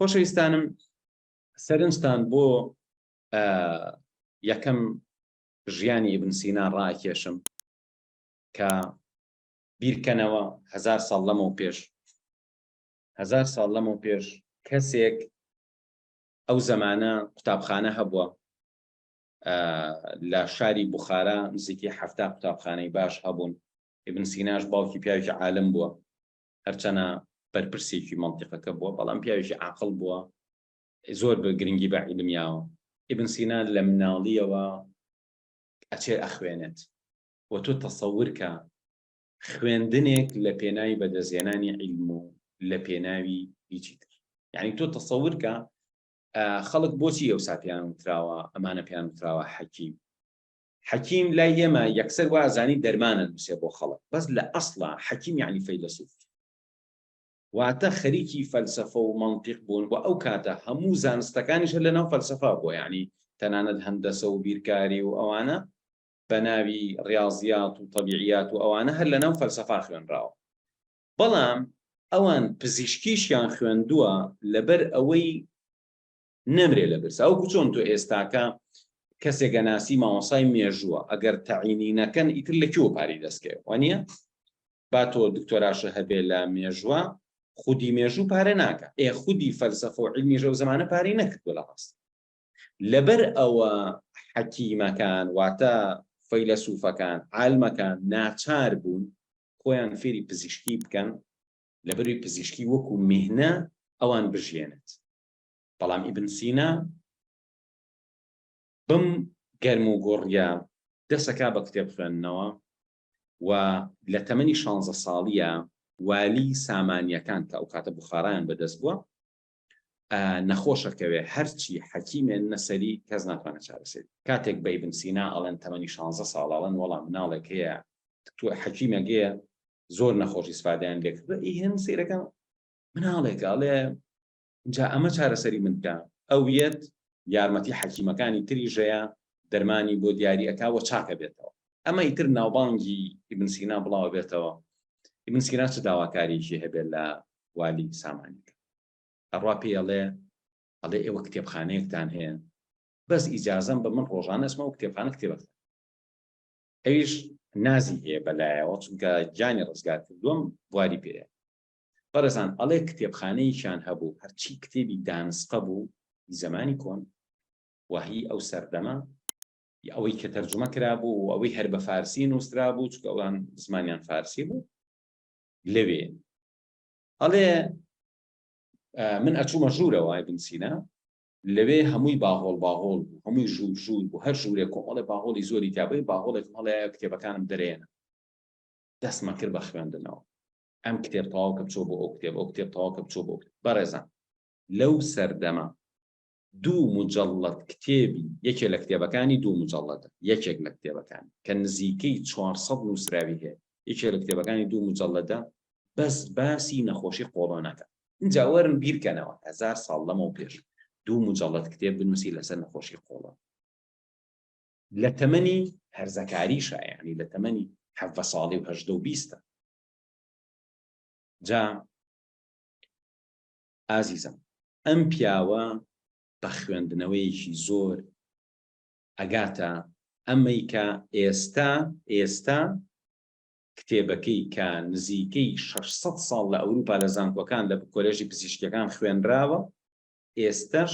خۆشەویستانم سەرنجتان بۆ یەکەم ژیانی ئیبن سینا ڕاکێشم کە بیرکەنەوە هزار ساڵ لەمەو پێش هزار ساڵ لەمەو پێش کەسێک ئەو زەمانە قوتابخانە هەبووە لە شاری بخارا نزیکی حەفتا قوتابخانەی باش هەبوون. ئیبن سیناش باوکی پیاوێکی عالم بووە، هەرچەنە بەرپرسێکی مەنتیقەکە بووە، بەڵام پیاوێکی عاقڵ بووە، زۆر بە گرنگی بە عیلم یاوە. ئیبن سینا لە مناڵیەوە ئەچێ ئەخوێنێت و تۆ تەسەور کە خوێندنێک لە پێناوی بەدەستهێنانی عیلم و لە پێناوی هیچی تر. یعنی تۆ تەسەور کە خەڵک بۆچی ئەوسا پێیان وتراوە ئەمانە پێیان وتراوە حەکیم؟ حەکیم لای ئێمە یەکسەر وا ئەزانی دەرمان ئەنووسێ بۆ خەڵک، بەس لە ئەسڵا حەکیم یەعنی فەیلەسوف، واتە خەریکی فەلسەفە و مەنتیق بوون و ئەو کاتە هەموو زانستەکانیش هەر لەناو فەلسەفە بووە، یەعنی تەنانەت هەندەسە و بیرکاری و ئەوانە بە ناوی ڕیاضیات و تەبیعیات و ئەوانە هەر لەناو فەلسەفا خوێنراوە. بەڵام ئەوان پزیشکیشیان خوێندووە لەبەر ئەوەی نەمرێ لە برسا وەکو چۆن تۆ ئێستاکە کەسێک ئەناسی مامۆسای مێژووە ئەگەر تەعینی نەکەن ئیتر لە کوێوە پارەی دەستکەوێ وانییە با تۆ دکتۆراشە هەبێ لە مێژووە خودی مێژوو پارە ناکە ئێ خودی فەلسەفە و عیلمیش ئەو زەمانە پارەی نەکردووە لە ڕاستی لەبەر ئەوە حەکیمەکان واتە فەیلەسوفەکان عالمەکان ناچار بوون خۆیان فێری پزیشکی بکەن لەبەروی پزیشکی وەکو میهنە ئەوان بژیێنێت بەڵام ئیبن سینا بم گەرم و گوڕیە دەسەکا بە کتێب خوێندنەوە و لە تەمەنی شانزە ساڵیە والی سامانیەکان کە ئەو کاتە بوخارایان بەدەست بووە نەخۆشەکەوێ هەرچی حەکیمێن نەسەری کەس ناتوانێت چارەسەری کاتێک بە ئیبن سینا ئەڵێن تەمەنی شانزە ساڵ ئەڵێن وەڵا مناڵێک هەیە حەکیمێک هەیە زۆر نەخۆشی سپادیان لێکردووە ئی هێن سەیرەکە مناڵێکە ئەڵێ جا ئەمە چارەسەری من بکە ئەو یەت یارمەتی حەکیمەکانی تری ژەیە دەرمانی بۆ دیاری ئەکا و چاکە بێتەوە ئەمە ئیتر ناوبانگی ئیبن سینا بڵاوە بێتەوە ئیبن سینا چ داواکاریەکی هەبێت لە والی سامانیەکە ئەڕوا پێی ئەڵێ ئەڵێ ئێوە کتێبخانەیەکتان هەیە بەس ئیجازەم بە من ڕۆژانە ئەچمە ئەو کتێبخانە کتێبەکە ئەویش نازی هەیە بەلایەوە چونکە گیانی ڕزگار کردووم بواری پێیە بەڕێزان ئەڵێ کتێبخانەیەکیان هەبوو هەرچی کتێبی دانسقە بوو زمانی کۆن وهی ئەو سەردەمە ئەوەی کە تەرجومە کرابوو و ئەوەی هەر بە فارسی نووسرا بوو چونکە ئەوان زمانیان فارسی بوو لەوێ ئەڵێ من ئەچوومە ژوورەوە ئیبن سینا لەوێ هەمووی باغۆڵ باغۆڵ بوو هەمووی ژوور ژوور بوو هەر ژوورێک کۆمەڵێ باغۆڵی زۆری تیابوو باغۆڵێکم هەڵەیە کتێبەکانم دەرێنە دەستمە کرد بە خوێندنەوە ئەم کتێب تەواو کە بچۆ بۆ ئەو کتێب ئەو کتێب تەواو کە بچۆ بۆ بەڕێزان لەو سەردەمە دوو مجەڵەد کتێبی یەکێ لە کتێبەکانی دوو مجەڵەدە یەکێک لە کتێبەکانی کە نزیکەی 400 نووسراوی هەیە یەکێ لە کتێبەکانی دوو مجەڵەدە بەس باسی نەخۆشی قۆڵۆنەکە اینجا وەرن بیرکەنەوە هزار ساڵ لەمەو پێش دوو مجەڵەد کتێب بنووسی لەسەر نەخۆشی قۆڵۆن لە تەمەنی هەرزەکاریشا یعنی لە تەمەنی حەڤە ساڵی و هەژدە و بیستە جا ئازیزم ئەم پیاوە بە خوێندنەوەیەکی زۆر ئەگاتە ئەمەی کە ئێستا ئێستا کتێبەکەی کە نزیکەی 600 ساڵ لە ئەوروپا لە زانکۆکان لە کۆلێژی پزیشکیەکان خوێنراوە ئێستاش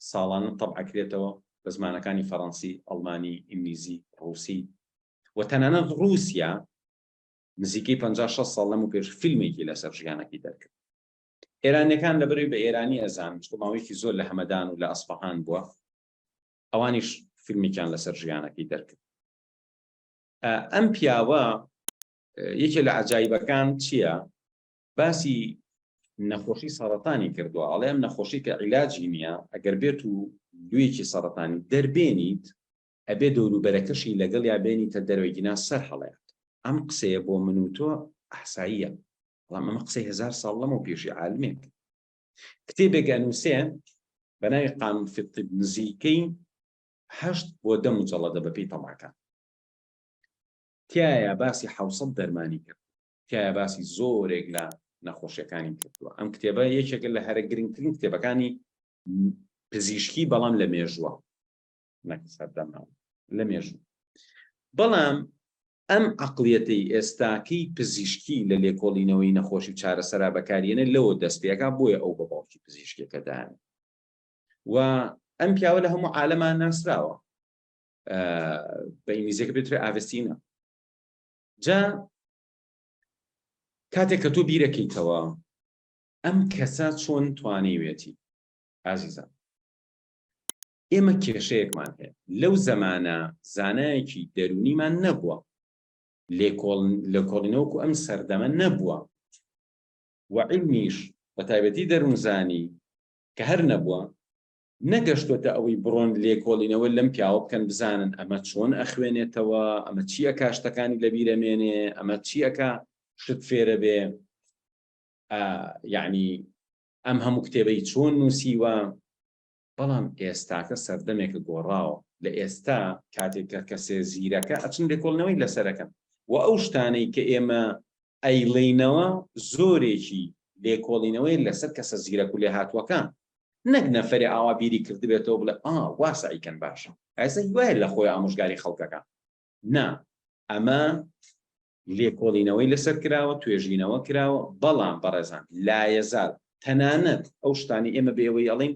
ساڵانە تەبعەکرێتەوە بە زمانەکانی فەڕەنسی، ئەڵمانی، ئینگلیزی، ڕووسی و تەنانەت ڕووسیا نزیکەی 50 60 ساڵ لەمەو پێش فیلمێکی لەسەر ژیانەکەی دەرکرد. ئێرانیەکان لەبەرەوەی بە ئێرانی ئەزانن چونکە ماوەیەکی زۆر لە هەمەدان و لە ئەسفەهان بووە ئەوانیش فیلمێکیان لەسەر ژیانەکەی دەرکرد. ئەم پیاوە یەکێ لە عەجایبەکان چییە؟ باسی نەخۆشی سەڕەتانی کردووە ئەڵێ ئەم نەخۆشی کە عیلاجی نییە ئەگەر بێت و دوویەکی سەڕەتانی دەربێنیت ئەبێ دەوروبەرەکەشی لەگەڵیا بێنیتە دەرەوەی گینا سەر هەڵەیات ئەم قسەیە بۆ من و تۆ ئاساییە بەڵام ئەمە قسەی هەزار ساڵ لەمەو پێشی عالمێک کتێبێک ئەنووسێ بە ناوی قانون فی الطب نزیکەی هەشت بۆ دە مجەڵەدە بەپێی تەماکان تیایا باسی حوسەد دەرمانی کرد تیایا باسی زۆرێک لە نەخۆشیەکانی کردووە. ئەم کتێبە یەکێکە لە هەرە گرنگترین کتێبەکانی پزیشکی بەڵام لە مێژووە نەک سەردەمە لە مێژوو. بەڵام ئەم عەقڵیەتەی ئێستاکەی پزیشکی لە لێکۆڵینەوەی نەخۆشی و چارەسەرا بەکاریەنێ لەوە دەست پێکا بۆیە ئەو بە باوکی پزیشکیەکە دانێ و ئەم پیاوە لە هەموو عالەمان ناسراوە بە ئینگلیزیەکە پێترێ ئاڤستینا. جا کاتێک کە تۆ بیرەکەیتەوە ئەم کەسە چۆن توانیوێتی ئازیزان ئێمە کێشەیەکمان هەیە لەو زەمانە زانایەکی دەروونیمان نەبووە لێکۆڵینەوەکو ئەم سەردەمە نەبووە و عیلمیش بە تایبەتی دەروونزانی کە هەر نەبووە نەگەشتۆتە ئەوەی بڕۆن لێکۆڵینەوە لەم پیاوە بکەن بزانن ئەمە چۆن ئەخوێنێتەوە، ئەمە چی ئەکا شتەکانی لەبیر ئەمێنێ، ئەمە چی ئەکا شت فێرە بێ، یەعنی ئەم هەموو کتێبەی چۆن نووسیوە. بەڵام ئێستاکە سەردەمێکە گۆڕاوە، لە ئێستا کاتێک کە کەسێ زیرەکە ئەچن لێکۆڵینەوەی لەسەر ئەکەن و ئەو شتانەی کە ئێمە ئەیڵێینەوە زۆرێکی لێکۆڵینەوەیە لەسەر کەسە زیرەک و لێهاتووەکان نەک نەفەرێ ئاوا بیری کردبێتەوە بڵێ ئا وا سەعی کەن باشە ئێستا هیوایە لە خۆی ئامۆژگاری خەڵکەکە نا ئەمە لێکۆڵینەوەی لەسەر کراوە توێژینەوە کراوە بەڵام بەڕێزان لایەزال تەنانەت ئەو شتانی ئێمە بە ئێوەی ئەڵین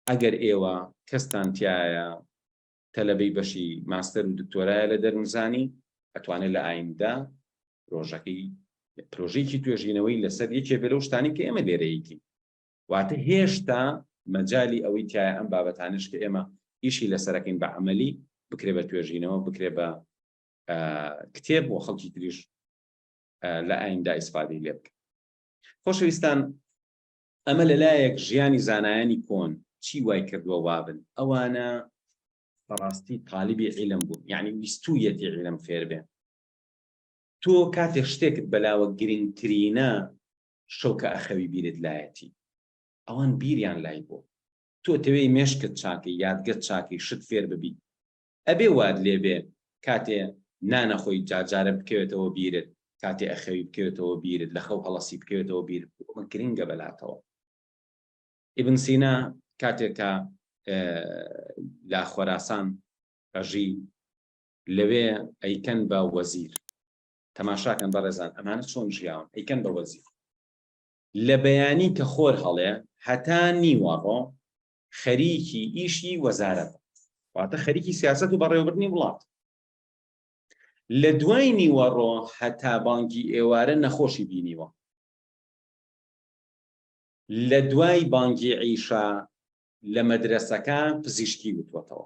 ئەگەر ئێوە کەستان تایە تەلەبەی بەشی ماستەر و دکتۆرایە لە دەروونزانی، ئەتوانێت لە ئایندە پرۆژەکەی پرۆژەیەکی توێژینەوەی لەسەر یەکێ بێ لەو شتانەی کە ئێمە لێرە یەکین. واتە هێشتا مەجالی ئەوەی تایە ئەم بابەتانەش کە ئێمە ئیشی لەسەرەکەین بە عەمەلی بکرێ بە توێژینەوە، بکرێ بە کتێب و خەڵکی تریش لە ئایندە ئیسفادەی لێ بکەن. خۆشەویستان ئەمە لەلایەک ژیانی زانایانی کۆن چی وای کردووە وابن ئەوانە بەڕاستی تالیبی عیلم بوون یعنی ویستویەتی عیلم فێر بێ تۆ کاتێک شتێکت بەلاوە گرنگترینە شەو کە ئەخەوی بیرت لایەتی ئەوان بیریان لای بوو تۆ تەوێی مێشکت چاکەی یادگەت چاکەی شت فێر ببی ئەبێ وات لێ بێ کاتێ نان ئەخۆی جارجارە بکەوێتەوە بیرت، کاتێ ئەخەوی بکەوێتەوە بیرت، لە خەو هەڵەسی بکەوێتەوە بیرت، بۆ ئەمە گرنگە بەلاتەوە. ئیبن سینا کاتێک کە لە خۆراسان ئەژی لەوێ ئەیکەن بە وەزیر. تەماشاکەن بەڕێزان ئەمانە چۆن ژیاون، ئەیکەن بە وەزیر. لە بەیانی کە خۆر هەڵێ هەتا نیوەڕۆ خەریکی ئیشی وەزارەتە، واتە خەریکی سیاسەت و بەڕێوەبردنی وڵات. لە دوای نیوەڕۆ هەتا بانگی ئێوارە نەخۆشی بینیوە. لە دوای بانگی عیشا لە مەدرەسەکە پزیشکی وتوەتەوە.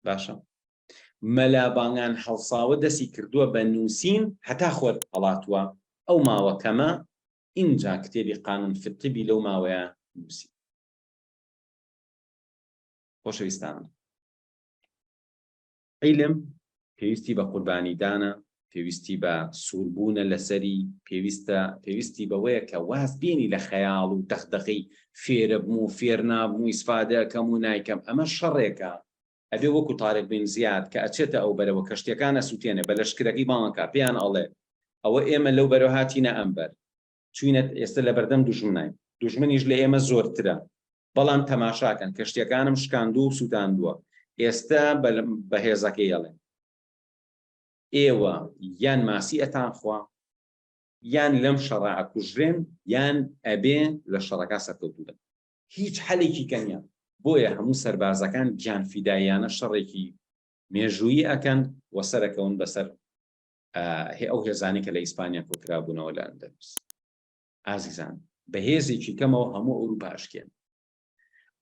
باشە مەلا بانگان هەڵساوە دەسی کردووە بە نووسین هەتا خۆر هەڵاتووە ئەو ماوە کەمە ئینجا کتێبی قانون فی الطبی لەو ماوەیە نووسی. خۆشەویستانم عیلم پێویستی بە قوربانیدانە، پێویستی بە سووربوونە لەسەری، پێویستە پێویستی بەوەیە کە واز بێنی لە خەیاڵ و دەغدەغەی فێرەبم و فێر نابم و ئیسفادە ئەکەم و نایکەم، ئەمە شەڕێکە ئەبێ وەکو تارق بن زیاد کە ئەچێتە ئەو بەرەوە کەشتیەکان ئەسوتێنێ بە لەشکرەکەی بانگ ئەکا پێیان ئەڵێ ئەوە ئێمە لەو بەرەوە هاتینە ئەم بەر چوینە ئێستە لەبەردەم دوژمناین دوژمنیش لە ئێمە زۆرترە بەڵام تەماشاکەن کەشتیەکانم شکاندووە و سوتاندووە ئێستە بە هێزەکەی ئەڵێن ئێوە یان ماسی ئەتانخوا یان لەم شەڕە ئەکوژرێن یان ئەبێ لە شەڕەکە سەرکەوتوو بن. هیچ حەلێکی کە نیە بۆیە هەموو سەربازەکان گیان فیداییانە شەڕێکی مێژوویی ئەکەن و سەرەکەون بەسەر هێ ئەو هێزانەی کە لە ئیسپانیا کۆکرابوونەوە لە ئەندەلوس. ئازیزان بە هێزێکی کەمەوە هەموو ئەوروپا ئەشکێن.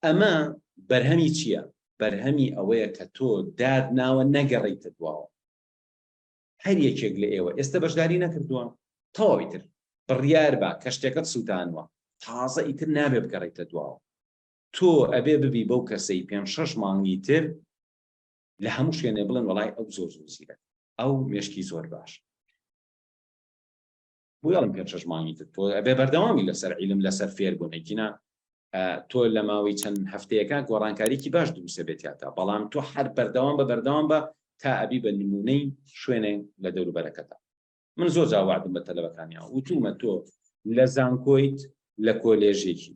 ئەمە بەرهەمی چییە؟ بەرهەمی ئەوەیە کە تۆ دات ناوە نەگەڕێیتە دواوە. هەر یەکێک لە ئێوە ئێستە بەشداری نەکردووە تەواو ئیتر بڕیار بە کەشتێکەت سووتانوە تازە ئیتر نابێ بگەڕێیتە دواوە تۆ ئەبێ ببی بەو کەسەی پێنج شەش مانگی تر لە هەموو شوێنێ بڵێن وەڵای ئەو زۆر زۆر زیرەک ئەو مێشکی زۆر باش بۆیە ئەڵێم پێنج شەش مانگی تر تۆ ئەبێ بەردەوامی لەسەر عیلم لەسەر فێربوون ئەگینا تۆ لە ماوەی چەند هەفتەیەکە گۆڕانکاریکی باش دروستە بێتیاتا بەڵام تۆ هەر بەردەوام بە بەردەوام بە تا ئەبی بە نمونەی شوێنێ لە دەوروبەرەکەتا. من زۆر جار وعدم بە تەلەبەکانیان وتومە تۆ لە زانکۆیت لە کۆلێژێکی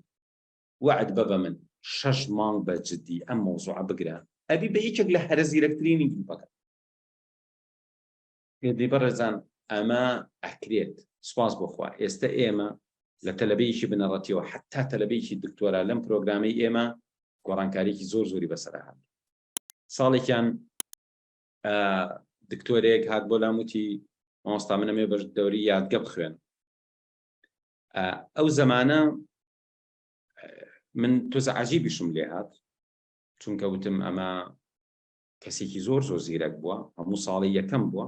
وعد بە بە من شەش مانگ بە جدی ئەم مەوزوعە بگرە ئەبی بە یەکێک لە هەرە زیرەکترینی گروپەکە. دی بەڕێزان ئەمە ئەکرێت سوپاس بۆ خوا ئێستە ئێمە لە تەلەبەیەکی بنەڕەتیەوە حتا تەلەبەیەکی دکتۆرا لەم پرۆگرامەی ئێمە گۆڕانکاریکی زۆر زۆری بەسەر هات ساڵێکیان دکتۆرێک هات بۆ لام وتی مامۆستا منەمێ بەش دەوری یادگە بخوێن ئەو زەمانە من تۆزە عجیبیشم لێ هات چونکە وتم ئەمە کەسێکی زۆر زۆر زیرەک بووە هەموو ساڵی یەکەم بووە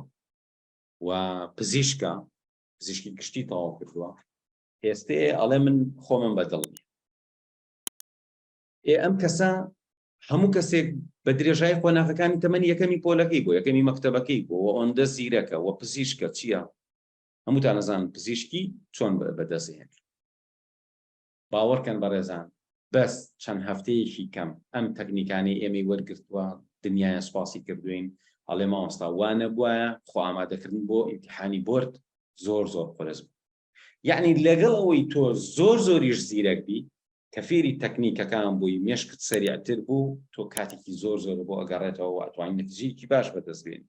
و پزیشکە پزیشکی گشتی تەواو کردووە ئێستێ ئەڵێ من خۆمم بەدڵ نییە ئێ ئەم کەسە هەموو کەسێک بە درێژای قۆناغەکانی تەمەنی یەکەمی پۆلەکەی بۆ یەکەمی مەکتەبەکەی بۆ وە ئۆندە زیرەکە وە پزیشکە چییە؟ هەمووتان ئەزانن پزیشکی چۆن بەدەست هێنرێت. باوەڕکەن بەڕێزان بەس چەند هەفتەیەکی کەم ئەم تەکنیکانەی ئێمەی وەرگرتووە دنیایە سوپاسی کردوین ئەڵێ مامۆستا وا نەبوایە خۆ ئامادەکردن بۆ ئیمتیحانی بۆرد زۆر زۆر قورس بوو یەعنی لەگەڵ ئەوەی تۆ زۆر زۆریش زیرەک بی کە فێری تەکنیکەکان بووی مێشکت سەریعتر بوو تۆ کاتێکی زۆر زۆر بۆ ئەگەڕێتەوە و ئەتوانی نەتیجەیەکی باش بەدەست بێنی.